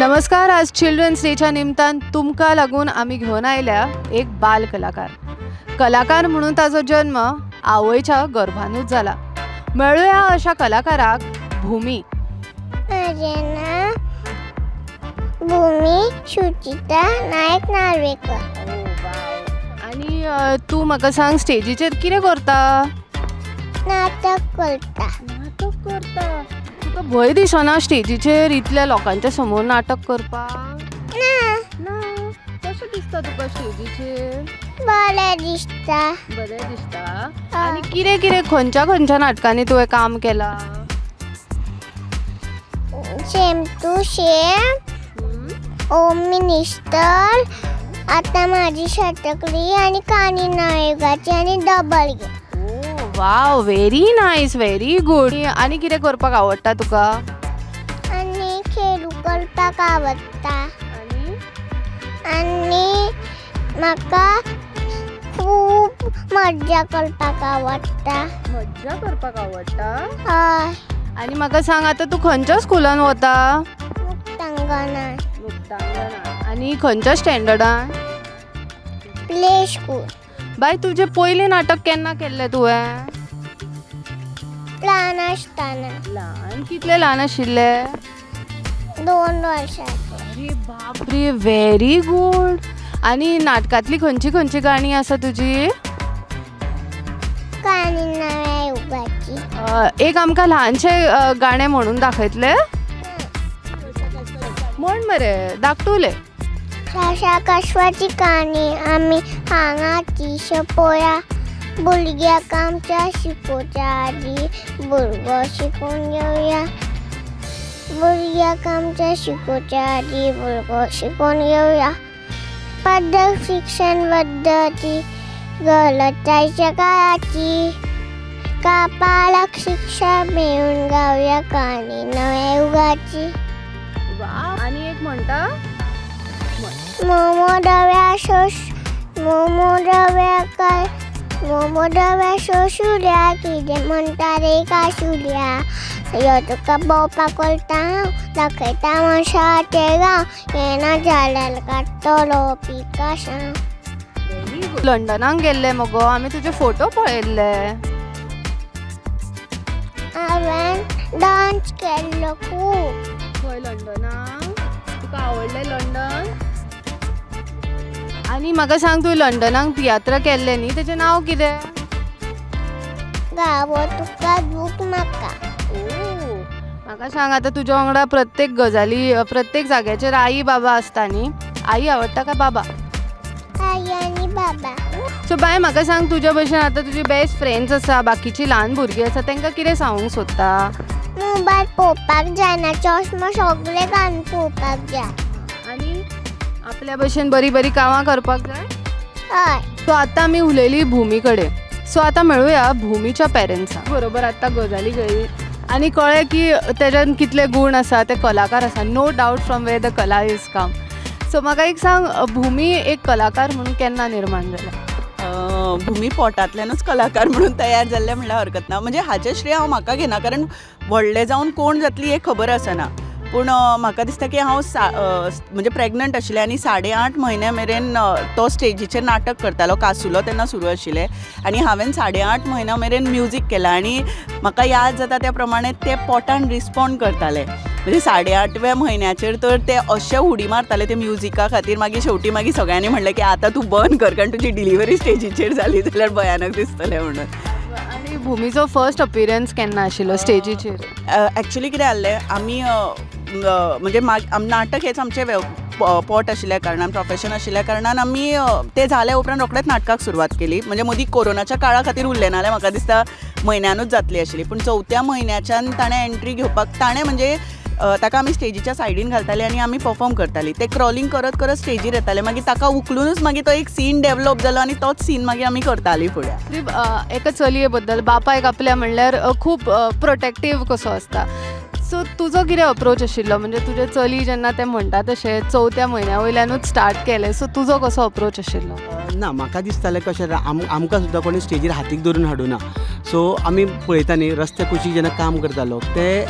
नमस्कार. आज चिल्ड्रन्स डेच्या निमतान तुमकां लागून आमी घेवन आयल्या एक बाल कलाकार. कलाकार म्हणून ताजो जन्म आवयच्या गर्भानूच जाला. मेळुया अशा कलाकाराक भूमी. माझे नाव भूमी सुचिता नायक नार्वेकर. आनी तूं म्हाका सांग, स्टेजीचेर कितें करता? नाटक करता. नाटक करता? तुका भंय दिसना स्टेजीचेर इतल्या लोकांच्या समोर नाटक करपाक? ना. ना. कशें दिसता तुका स्टेजीचेर? बरें दिसता. बरें दिसता. आनी कितें कितें खंयच्या खंयच्या नाटकांनी तुवें काम केलां? Same to same, home minister, आता माझी शतकली आणि काणी नायकाची आणि double game. Wow, very nice, very good. आनी कितें करपाक आवडटा तुका? आनी खेळू करपाक आवडटा. आनी म्हाका खूब मज्जा करपाक आवडटा. मज्जा करपाक आवडटा? हय. आनी म्हाका सांग, आतां तूं खंयच्या स्कुलान वता? मुक्तांगणान. मुक्तांगणान. आनी खंयच्या स्टँडर्डान? Play school. बाय, तुजें पयलें नाटक केन्ना केल्लें तुवें? ल्हान आसतना. ल्हान? कितले ल्हान आशिल्ले? 2 वर्सांचे. अरे बापरे, व्हेरी गूड. आनी नाटकांतली खंयची खंयची गाणी आसा तुजी? काणी नव्या युगाची. एक आमकां ल्हानशें गाणें म्हणून दाखयतलें? म्हण मरे, धाकटुलें. शाशा काशवाची काणी आमी हांगा ती सोंपोया. भुरग्याक आमच्या शिकोवच्या आदी भुरगो शिकून घेवया. भुरग्याक आमच्या शिकोवच्या आदी भुरगो शिकून घेवया. पद्धत शिक्षण पद्दती गलतायच्या काळाची. का पालक शिक्षा मेळून गावया काणी नव्या युगाची. आनी एक म्हणटा, मोमो डव्या शोश मोमो डव्या काय मोमो डव्या शोशुल्या कितें म्हणटा रे काशुल्या. यो तुका भोंवपाक वता हांव, दाखयता मनशाचे गांव. येना जाल्यार काडटलो पिकासांव. लंडनाक गेल्ले मगो आमी, तुजे फोटो पळयल्ले. हांवें डांस केल्लो खूब. खंय लंडनाक? तुका आवडलें लंडन? आनी म्हाका सांग, तूं लंडनाक तियात्र केल्लें न्ही, तेजें नांव कितें? गावो तुका दूख म्हाका. म्हाका सांग, आतां तुज्या वांगडा प्रत्येक गजाली प्रत्येक जाग्याचेर आई बाबा आसता न्ही, आई आवडटा काय बाबा? आई आनी बाबा. सो बाय, म्हाका सांग, तुज्या भशेन आतां तुजी बेस्ट फ्रेंड्स आसा, बाकीची ल्हान भुरगीं आसा, तांकां कितें सांगूंक सोदता? मोबायल पळोवपाक जायना, चश्मा सगळे घालून पळोवपाक जाय. आनी आपल्या भशेन बरी बरी कामां करपाक जाय. हय. सो आतां आमी उलयली भूमी कडेन. सो आतां मेळुया भूमीच्या पेरंट्सां बरोबर. आतां गजाली कळ्ळी आनी कळ्ळें की तेज्यान कितले गूण आसा, ते कलाकार आसा. No doubt from where the कला is come. सो म्हाका एक सांग, भूमी एक कलाकार म्हणून केन्ना निर्माण जालें? भूमी पोटांतल्यानूच कलाकार म्हणून तयार जाल्लें म्हणल्यार हरकत ना. म्हणजे हाचें श्रेय हांव म्हाका घेना, कारण व्हडलें जावन कोण जातली हें खबर आसना. पूण म्हाका दिसता की हांव म्हणजे प्रेग्नंट आशिल्लें आनी 8.5 म्हयन्या मेरेन तो स्टेजीचेर नाटक करतालो. कासुलो तेन्ना सुरू आशिल्लें आनी हांवें 8.5 म्हयन्या मेरेन म्युजीक केलां. आनी म्हाका याद जाता त्या प्रमाणे ते पोटान रिस्पोंड करताले. म्हणजे 8.5व्या म्हयन्याचेर तर ते अशे उडी मारताले ते म्युजिका खातीर. मागीर शेवटी मागीर सगळ्यांनी म्हणलें की आतां तूं बंद कर, कारण तुजी डिलिव्हरी स्टेजीचेर जाली जाल्यार भयानक दिसतलें म्हणून. आनी भूमीचो फर्स्ट अपिरन्स केन्ना आशिल्लो स्टेजीचेर? एक्चुली कितें जाल्लें, आमी म्हणजे नाटक हेच आमचें पोट आशिल्ल्या कारणान, प्रोफेशन आशिल्ल्या कारणान आमी तें जाल्या उपरांत रोखडेंच नाटकाक सुरवात केली. म्हणजे मदीं कोरोनाच्या काळा खातीर उरलें, नाल्यार म्हाका दिसता म्हयन्यानूच जातली आशिल्ली. पूण 4थ्या म्हयन्याच्यान ताणें एंट्री घेवपाक, ताणें म्हणजे ताका आमी स्टेजीच्या सायडीन घालताले आनी आमी परफॉर्म करताली. ते क्रॉलिंग करत करत स्टेजीर येताले, मागीर ताका उखलुनूच मागीर तो एक सीन डेवलप जालो आनी तोच सीन मागीर आमी करताली फुडें. एका चलये बद्दल बापायक आपल्या म्हणल्यार खूब प्रोटेक्टीव कसो आसता, सो तुजो कितें अप्रोच आशिल्लो? म्हणजे तुजें चली जेन्ना तें म्हणटा तशें 4थ्या म्हयन्या वयल्यानूच स्टार्ट केलें, सो तुजो कसो अप्रोच आशिल्लो? ना, म्हाका दिसतालें कशें आमकां सुद्दां कोणी स्टेजीर हातीक धरून हाडूना. सो आमी पळयता न्ही रस्त्या कुशीक जेन्ना काम करता लोक ते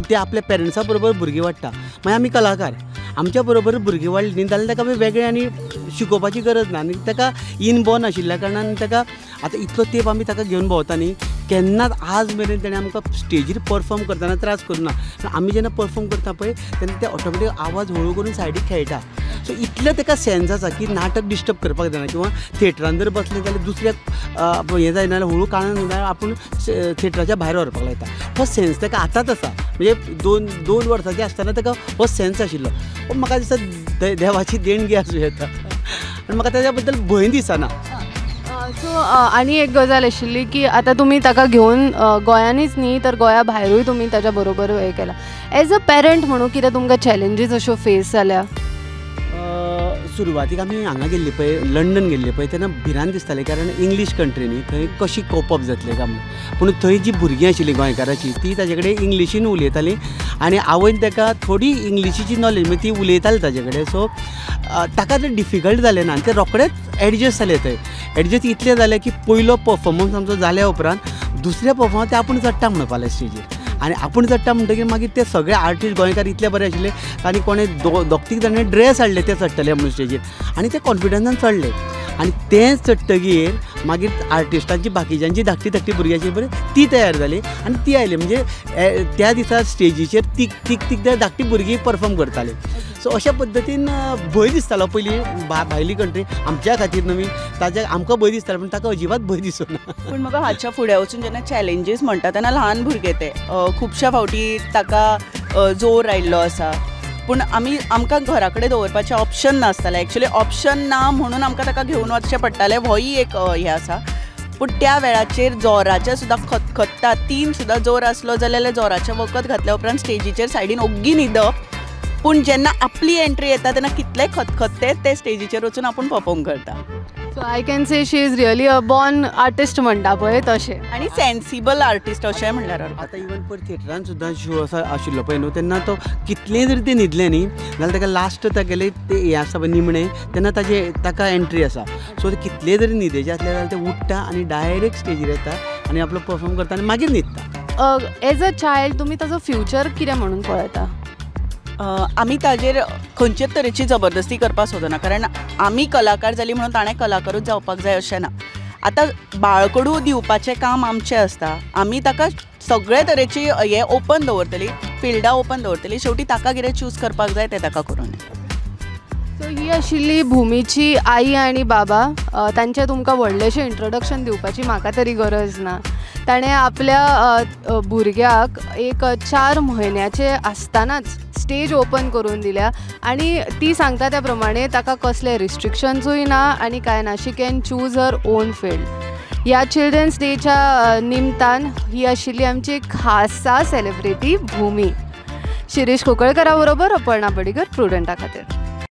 ते आपल्या पेरंट्सा बरोबर भुरगीं वाडटा. मागीर आमी कलाकार आमच्या बरोबर भुरगीं वाडलीं न्ही जाल्यार ताका आमी वेगळें आनी शिकोवपाची गरज ना आनी ताका इनबॉर्न आशिल्ल्या कारणान ताका आतां इतलो तेंप आमी ताका घेवन भोंवता न्ही केन्नाच आज मेरेन तेणें आमकां स्टेजीर परफॉर्म करतना त्रास करूं ना. आमी जेन्ना परफॉर्म करता पळय तेन्ना ते ऑटोमॅटीक आवाज हळू करून सायडीक खेळटा. सो इतलें ताका सेन्स आसा की नाटक डिस्टर्ब करपाक जायना किंवां थिएटरान जर बसलें जाल्यार दुसऱ्याक हें जायना जाल्यार हळू कानान जाल्यार आपूण थिएटराच्या भायर व्हरपाक लायता. हो सेन्स ताका आतांच आसा म्हणजे दोन वर्सांचे आसतना ताका हो सेन्स आशिल्लो. पूण म्हाका दिसता देवाची देणगी आसूं येता आनी म्हाका ताच्या बद्दल भंय दिसना. सो आनी एक गजाल आशिल्ली की आतां तुमी ताका घेवन गोंयांनीच न्ही तर गोंया भायरूय तुमी ताच्या बरोबर हें केलां. एज अ पेरंट म्हणून कितें तुमकां चॅलेंजीस अश्यो फेस जाल्या? सुरवातीक आमी हांगा गेल्ली पळय लंडन गेल्ली पळय तेन्ना भिरांत दिसताली कारण इंग्लीश कंट्री न्ही थंय कशी कोपअप जातलें काय म्हणून. पूण थंय जी भुरगीं आशिल्लीं गोंयकाराची ती ताजे कडेन इंग्लिशीन उलयतालीं आनी आवयन ताका थोडी इंग्लिशीची नॉलेज म्हणजे ती उलयताली ताजे कडेन. सो ताका तें डिफिकल्ट जालें ना आनी तें रोखडेंच एडजस्ट जालें थंय. एडजस्ट इतलें जालें की पयलो परफॉर्मन्स आमचो जाल्या उपरांत दुसऱ्या परफॉर्मन्स ते आपूण चडटा म्हणपाक लागले स्टेजीर आनी आपूण चडटा म्हणटकीर मागीर ते सगळे आर्टिस्ट गोंयकार इतले बरे आशिल्ले आनी कोणें दोग तीग जाणांनी ड्रेस हाडले ते चडटले म्हणून स्टेजीर आनी ते कॉन्फिडन्सान चडले आनी तें चडटगीर मागीर आर्टिस्टांची बाकीच्यांची धाकटी धाकटी भुरगीं आशिल्ली पळय ती तयार जाली आनी ती आयली. म्हणजे त्या दिसा स्टेजीचेर तीग तीग तीग धाकटी भुरगीं परफॉर्म करताली. सो अशा पद्दतीन भंय दिसतालो पयलीं भायली कंट्री आमच्या खातीर नवी ताच्या आमकां भंय दिसतालो पूण ताका अजिबात भंय दिसना. पूण म्हाका हाच्या फुडें वचून जेन्ना चॅलेंजीस म्हणटा तेन्ना ल्हान भुरगें ते खुबश्या फावटी ताका जोर आयिल्लो आसा पूण आमी आमकां घरा कडेन दवरपाचें ऑप्शन नासतालें. एक्चुअली ऑप्शन ना म्हणून आमकां ताका घेवन वचचें पडटालें होय एक हें आसा. पूण त्या वेळाचेर जोराचें सुद्दां खतखत्ता 3 सुद्दां जोर आसलो जाल्यार जोराचें वखद घातल्या उपरांत स्टेजीचेर सायडीन ओग्गी न्हिदप पूण जेन्ना आपली एंट्री येता तेन्ना कितले खतखत्ते ते स्टेजीचेर वचून आपूण परफॉर्म करता. So I can say she is really a born artist म्हणटा पळय तशें आनी सेन्सिबल आर्टिस्ट अशें म्हणल्यार. आतां इवन पळय थिएटरान सुद्दां शो आसा आशिल्लो पळय न्हू तेन्ना तो कितलें जरी तें न्हिदलें न्ही जाल्यार ताका लास्ट तागेलें तें हें आसा पळय निमणें तेन्ना ताजे ताका एंट्री आसा. सो ते कितलें जरी न्हिदेचें आसलें जाल्यार ते उठ्ठा आनी डायरेक्ट स्टेजीर येता आनी आपलो परफॉर्म करता आनी मागीर न्हिदता. एज अ चायल्ड तुमी ताजो फ्युचर कितें म्हणून पळयता? आमी ताजेर खंयचेच तरेची जबरदस्ती करपाक सोदना कारण आमी कलाकार जाली म्हणून ताणें कलाकारूच जावपाक जाय अशें ना. आतां बाळकडू दिवपाचें काम आमचें आसता. आमी ताका सगळे तरेची हें ओपन दवरतली फिल्डां ओपन दवरतली शेवटी ताका कितें चूज करपाक जाय तें ताका करूं. सो ही आशिल्ली भूमीची आई आनी बाबा. तांचें तुमकां व्हडलेशें इंट्रोडक्शन दिवपाची म्हाका तरी गरज ना. ताणें आपल्या भुरग्याक एक 4 म्हयन्याचे आसतनाच स्टेज ओपन करून दिल्या आनी ती सांगता त्या प्रमाणे ताका कसले रिस्ट्रिक्शन्सूय ना आनी कांय ना. She can choose her own field. ह्या चिल्ड्रन्स डेच्या निमतान ही आशिल्ली आमची खासा सेलिब्रिटी भूमी. शिरीष कुंकळकरा बरोबर अपर्णा बडिगर प्रुडंटा खातीर.